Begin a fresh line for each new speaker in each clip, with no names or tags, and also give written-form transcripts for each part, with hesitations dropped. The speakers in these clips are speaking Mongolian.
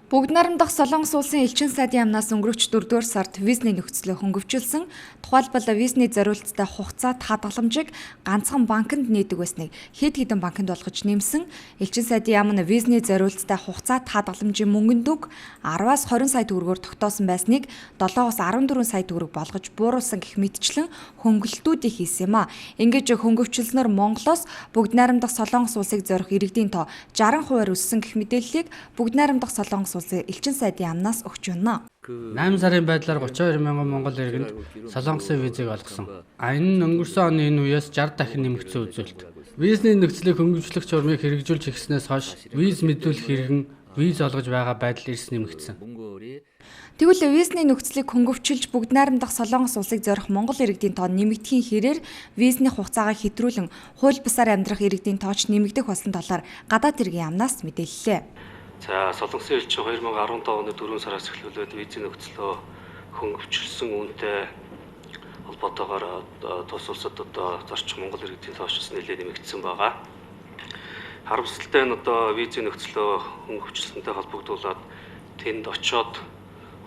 Бүгд найрамдах Солонгос улсын элчин сайдын яамнаас өнгөрөх 4-р сард визний нөхцөлөө хөнгөвчилсөн. Тухайлбал, визний зориулттай хугацаат хадгаламжийг ганцхан банкнд нээдэг байсныг хэд хэдэн банкнд болгож нэмсэн. Элчин сайдын яам нь визний зориулттай хугацаат хадгаламжийн мөнгөн дүнг 10-аас 20 сая төгрөгөөр тогтоосон байсныг 7-оос 14 сая төгрөг болгож бууруулсан гэх мэтчлэн хөнгөлөлтүүдийг хийсэн юм а. Ингэж хөнгөвчилснөөр Монголоос бүгд найрамдах Солонгос улсыг зорих иргэдийн тоо 60%-аар өссөн гэх мэдээллийг бүгд найрамдах Солонгос улсын элчин сайдын яамнаас өгч байна.
8 сарын байдлаар 32 мянган монгол иргэнд Солонгосын визийг олгосон. А энэ нь өнгөрсөн оны энэ үеэс 60 дахин нэмэгдсэн үзүүлэлт. Визний нөхцөлийг хөнгөвчлөх журмыг хэрэгжүүлж эхэлснээс хойш виз мэдүүлэх иргэн виз олгож байгаа байдал эрс нэмэгдсэн.
Тэгвэл визний нөхцөлийг хөнгөвчилж бүгд найрамдах Солонгос улсыг зорих монгол иргэдийн тоо нэмэгдэхийн хэрээр визний хугацаагаа хэтрүүлэн хууль бусаар амьдрах иргэдийн тоо ч нэмэгдэх болсон талаар гадаад хэргийн яамнаас мэдээллээ.
За, Солонгосын элчин 2015 оны 4 сараас эхлүүлээд визийн нөхцлөө хөнгөвчилсөн үүнтэй холбоотойгоор тус улсад одоо зорчих монгол иргэдийн тоо ч нэлээд нэмэгдсэн байгаа. Харамсалтай нь одоо визийн нөхцлөө хөнгөвчилсөнтэй холбогдуулаад тэнд очоод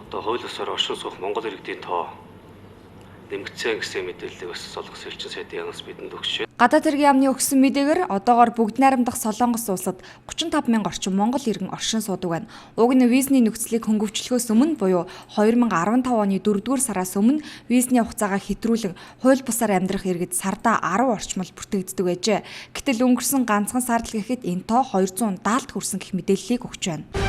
одоо хууль ёсоор оршин суух монгол иргэдийн тоо нэмэгдсэн гэсэн мэдээллийг бас Солонгос элчин сайдын яамнаас бидэнд өгчээ.
Гадаад хэргийн яамны өгсөн мэдээгээр одоогоор бүгд найрамдах Солонгос улсад 35 мянга орчим монгол иргэн оршин суудаг байна. Уг нь визний нөхцөлийг хөнгөвчлөхөөс өмнө буюу 2015 оны 4-р сараас өмнө визний хугацаагаа хэтрүүлэн хууль бусаар амьдрах иргэд сардаа 10 орчмол бүртгэгддэг байжээ. Гэтэл өнгөрсөн ганцхан сард л гэхэд энэ тоо 270-д хүрсэн гэх мэдээллийг өгч байна.